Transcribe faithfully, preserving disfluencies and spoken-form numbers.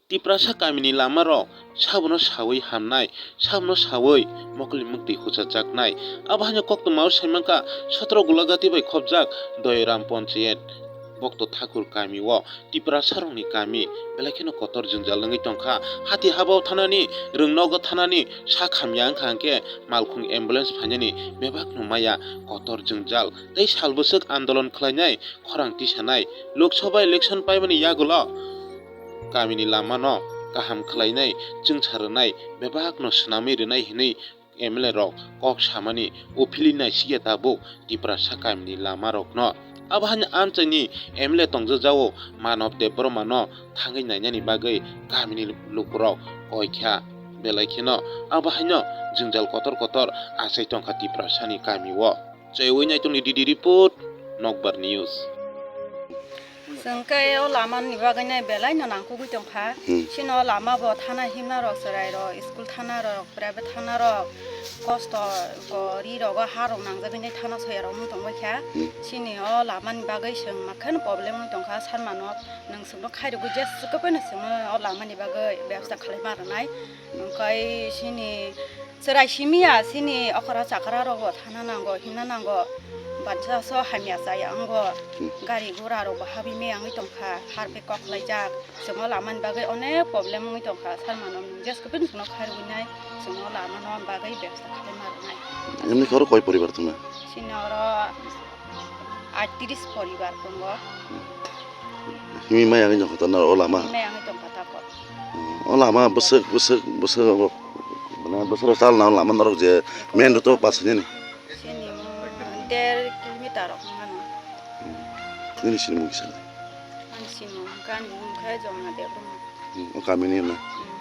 Tiprasa kamini lamarok sabono sawi hamnai, sabono sawi mokoli mwktwi huchajaknai. Abo haino koktwmao saimankha sotro Gulagati bai khopjak Doyoram Ponchayat Bokto Thakur kamio Tiprasarokni kami belai kheno kotor jwngjal wngwi tongkha. Hati habao thanani, rwngnogo thanani sak hamya wngkha hwnkhe malkhung ambulance phainani bebakno maya kotor jwngjal tei sal bwswk andolon khlainai khorang tisanai. Lok Sabha election paimani yagulo kamini lamano kaham khlainai, chwngsa rwnai, bebakno swnamwi rwnai hwnwi M L A rok kok samani uphilwi naisikya tabuk Tiprasa kamini lamarokno. Abo haino amchaini M L A tongjajao Manob Debbarmano thangwi nainani bagwi kamini lukurok koikha. Belai kheno abo haino jwngjal kotor kotor achai tongkha Tiprasani kamio. Chaiwi Naitungni D D report, Nokbar News. Chwng khe o lamani bagwi nai belai no nangkukgwi tongkha. Hmm. Chini o lama bo thana himna rok, chwrai rok, school thana rok, private thana rok, kosto ko ri rogo ha rok nangjagwi nai thana soya rok wng tongbai kha. Hmm. Chini o lamani bagwi chwng makheno problem wng tongkha, sanmano nwng chwngno khairogwi jeswk phano chwngno o lamani bagwi bebsa khlai ma rwnai. Hwnkhe chini chwrai simi ya, chini okra chakra rok bo thana nango, himna nango. Bansa so hamya chaya wngo. Hmm. Gari gura rok bo habwi me wngwi tongkha, harpek kok khlaijak. Chwngno lamani bagwi onek problem wngwi tongkha, sanmano nwng jeswk phano chwngno khairogwi nai, chwngno lamano bagwi bebsa khlai ma rwnai. Emni khe oro koi poribar tongna? Chini oro aitris poribar tongo. Himwi maya wngwi tongkha ta naro o lama? Himwi maya wngwi tongkha ta kok. Hmm, o lama bwswk, bwswk, bwswk, mane bwswk rok chalna o lama norok je main road o pass hwnjani? Chini der kilometer rok wngmano. Hmm. Nini sinimung kisa? Ani sinimung khe ani mung khe Jomna Debbarma. Hmm, o kamini hwnna? Hmm.